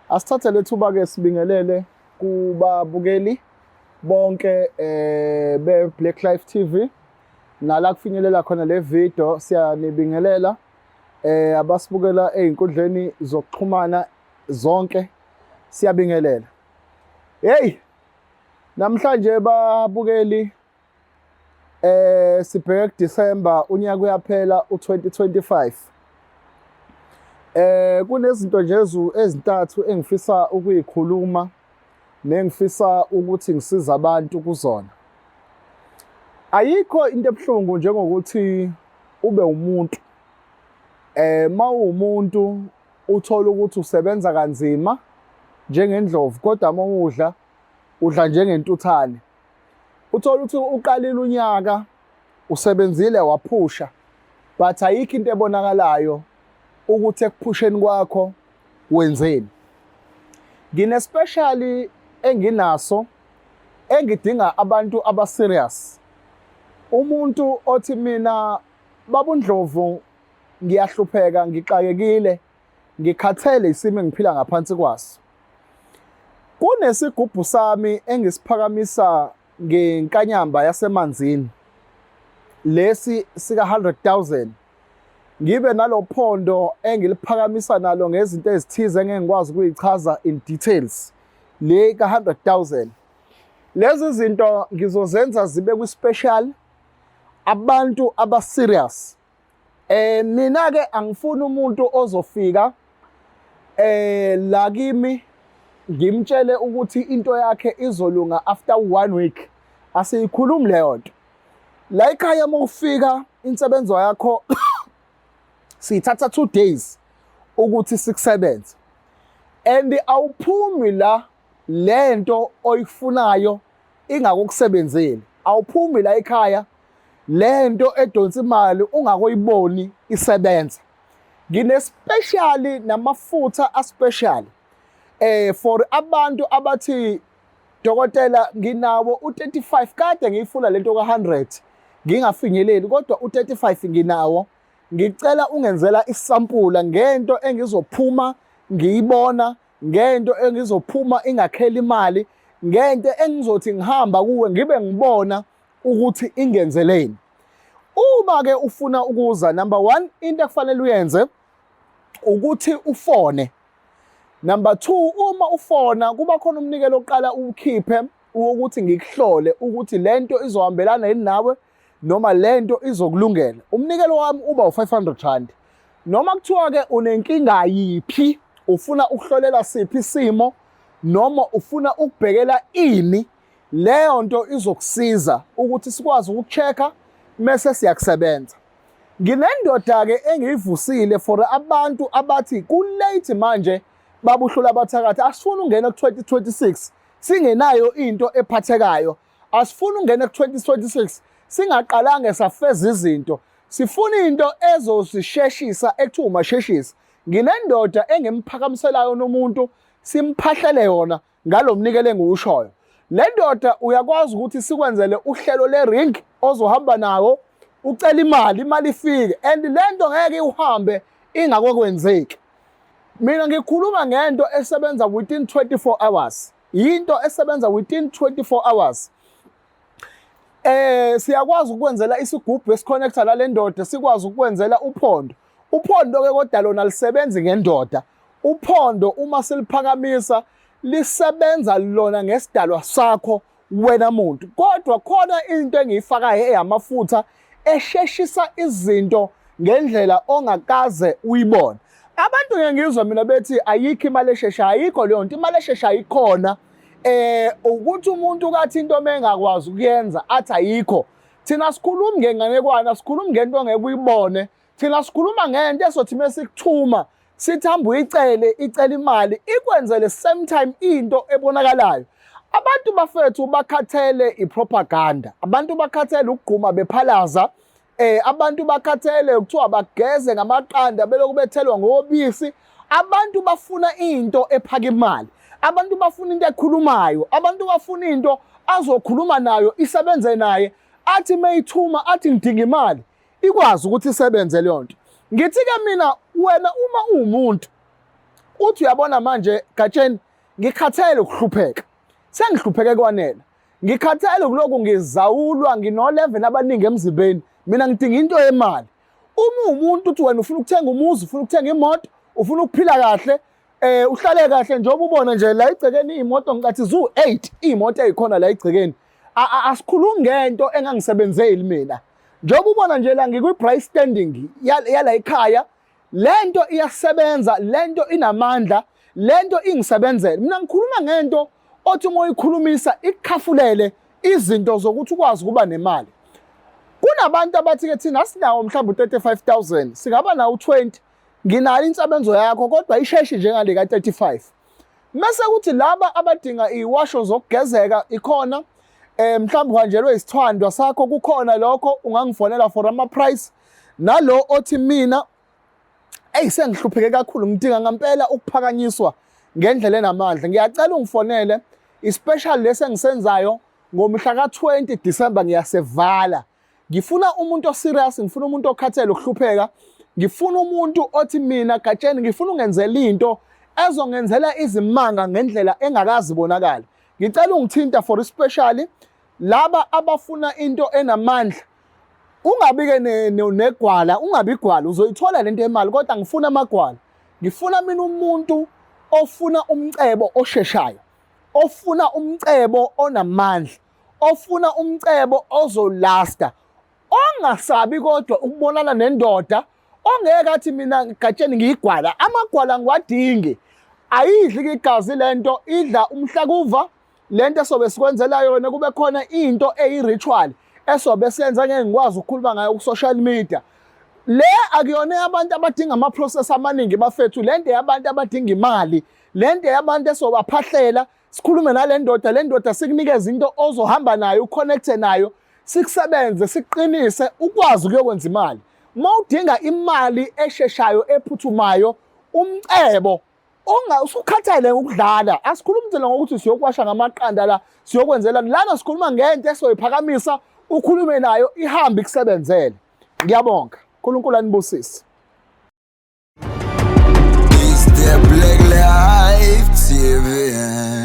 Asithathe lethuba ke sibingelele kubabukeli bonke be Black Life TV nala kufinyelela khona le video, siyanibingelela abasibukela ezinkundleni zokuxhumana zonke, siyabingelela. Hey, namhlanje babukeli, sibheke kuDecember, unyaka uyaphela u2025. Kunezinto nje ezintathu engifisa ukuyikhuluma nengifisa ukuthi ngisize abantu kuzona. Ayikho into ebuhlungu njengokuthi ube umuntu, mawumuntu uthola ukuthi usebenza kanzima njengendlovu, kodwa uma udla, udla njengentuthane. Uthola ukuthi uqalile unyaka, usebenzile, waphusha, but ayikho into ebonakalayo ukuthi ekuphusheni kwakho wenzeni. Ngine special enginaso engidinga abantu aba serious. Umuntu othi, "Mina babundlovu, ngiyahlupheka, ngixakekile, ngikhathele isimo engiphila ngaphansi kwaso." Kunesigubhu sami engisiphakamisa ngenkanyamba yasemanzini, lesi sika 100,000. Ngibe nalophondo engiliphakamisa nalo ngezinto ezithize engeke ngikwazi ukuyichaza in details, le ka 100,000. Lezi zinto ngizozenza zibe kwi special abantu aba serious. Mina ke angifuni umuntu ozofika la kimi ngimtshele ukuthi into yakhe izolunga after one week. Asiyikhulumi leyo nto. La ekhaya uma ufika, insebenzo yakho siyithatha 2 days ukuthi sikusebenze. And awuphumi la lento oyifunayo ingakukusebenzeli. Awuphumi la ekhaya lento edonsa imali ungakoyiboni isebenza. Ngine special namafutha a special for abantu abathi, "Dokotela, nginawo u35, kade ngiyifuna lento ka100 ngingafinyeleli, kodwa u35 nginawo, ngicela ungenzela isampula ngento engizophuma ngiyibona, ngento engizophuma ingakhela imali, ngento engizothi ngihamba kuwe ngibe ngibona ukuthi ingenzeleni." Uma ke ufuna ukuza, number 1, into ekufanele uyenze ukuthi ufone. Number 2, uma ufona kuba khona umnikelo oqala ukhiphe ukuthi ngikuhlole ukuthi lento izohambelana yini nawe noma lento izokulungela. Umnikelo wami uba u500 rand. Noma kuthiwa ke unenkinga yiphi, ufuna ukuhlolela siphi isimo noma ufuna ukubhekela ini, leyo nto izokusiza ukuthi sikwazi ukuchecka mase siyakusebenza. Nginendoda ke engiyivusile for abantu abathi ku late manje, babuhlula abathakathi, asifuni ungena ku2026 singenayo into ephathekayo, asifuni ungena ku2026 singaqalanga safeza izinto, sifuna into ezosisheshisa ekuthiwa umasheshisa. Nginendoda engimphakamiselayo nomuntu simphahlele yona ngalomnikelo engiwushoyo. Le ndoda uyakwazi ukuthi sikwenzele uhlelo le-ring ozohamba nawo ucela imali, imali ifike, and le nto ngeke uhambe ingakokwenzeki. Mina ngikhuluma ngento esebenza within 24 hours, into esebenza within 24 hours. Siyakwazi ukwenzela isigubhu esiconnecta nale ndoda, sikwazi ukwenzela uphondo. Uphondo ke kodwa lona lisebenzi ngendoda. Uphondo uma siliphakamisa lisebenza lona ngesidalwa sakho wena muntu, kodwa khona into engiyifakayo eyamafutha esheshisa izinto ngendlela ongakaze uyibone. Abantu ngeke ngizwe mina bethi ayikho imali esheshayo. Ayikho leyo nto, imali esheshayo ikhona. Ukuthi umuntu kathi into mengakwazi ukuyenza athi ayikho. Thina sikhulumi ngenganekwana, sikhulumi ngento ongeke uyibone. Thina sikhuluma ngento esothi mesikuthuma sithi hamba uyicele, icela imali, ikwenzele same time into ebonakalayo. Abantu bafethu bakhathele ipropaganda, abantu bakhathele ukugquma bephalaza, abantu bakhathele kuthiwa bageze ngamaqanda beloku bethelwa ngobisi. Abantu bafuna into ephaka imali, abantu bafuna into ekhulumayo, abantu bafuna into azokhuluma nayo isebenze naye, athi meyithuma athi ngidinga imali, ikwazi ukuthi isebenze leyo nto. Ngithi ke mina, wena uma uwumuntu Uthi uyabona manje Gatsheni, ngikhathele ukuhlupheka, sengihlupheke kwanele, ngikhathele ukuloku ngizawulwa, ngino-11 abaningi emzimbeni, mina ngidinga into yemali. Uma uwumuntu uthi wena ufuna ukuthenga umuzi, ufuna ukuthenga imoto, ufuna ukuphila kahle, uhlale kahle, njengoba ubona nje la igcekeni iy'moto ngicathi zu-8 iy'moto ey'khona la igcekeni. Asikhulumi ngento engangisebenzeli mina. Njengoba ubona nje la ngikwi-bright standing yala ekhaya, lento iyasebenza, lento inamandla, lento ingisebenzele. Mina ngikhuluma ngento othi uma uyikhulumisa ikukhafulele izinto zokuthi ukwazi ukuba nemali. Kunabantu abathi-ke thina asinawo mhlawumbe u-35,000, singaba nawo u-20, nginayo insebenzo yakho kodwa isheshi njengale ka-35. Mese kuthi laba abadinga iwasho zokugezeka ikhona, mhlawumbe uhanjelwe isithwandwa sakho, kukhona lokho, ungangifonela for ama price. Nalo othi mina eyi sengihlupheke kakhulu, ngidinga ngempela ukuphakanyiswa ngendlela enamandla, ngiyacela ungifonele. Especially lesi engisenzayo ngomhla ka-20 December ngiyasevala. Ngifuna umuntu oserious, ngifuna umuntu okhathele ukuhlupheka, ngifuna umuntu othi mina Gatsheni ngifuna ungenzela into ezongenzela izimanga ngendlela engakazi bonakala. Ngicela ungithinta for especially laba abafuna into enamandla. Ungabi-ke negwala, ungabi igwala, uzoyithola lento yemali, kodwa ngifuna amagwala. Ngifuna mina umuntu ofuna umcebo osheshayo, ofuna umcebo onamandla, ofuna umcebo ozolasta, ongasabi kodwa ukubonana nendoda, ongeke athi mina Gatsheni ngiyigwala. Amagwala ngiwadingi. Ayidli igazi lento, idla umhlakuva lento esobe sikwenzela yona, kube khona into eyi-ritual esobe siyenza, ngeke ngikwazi ukukhuluma ngayo ku-social media. Le akuyona yabantu abadinga ama-process amaningi bafethu, lento yabantu abadinga imali, lento yabantu esobaphahlela, sikhulume nale ndoda, le ndoda sikunikeze into ozohamba nayo, uconnecte nayo, sikusebenze, sikuqinise, ukwazi ukuyokwenza imali. Uma udinga imali esheshayo ephuthumayo, umcebo unga usukhathele ukudlala, asikhulumi thina ngokuthi siyokwasha ngamaqanda la, siyokwenzela lana, sikhuluma ngento esoyiphakamisa, ukhulume nayo ihambe ikusebenzele. Ngiyabonga, uNkulunkulu anibusise. It's the Black Life TV.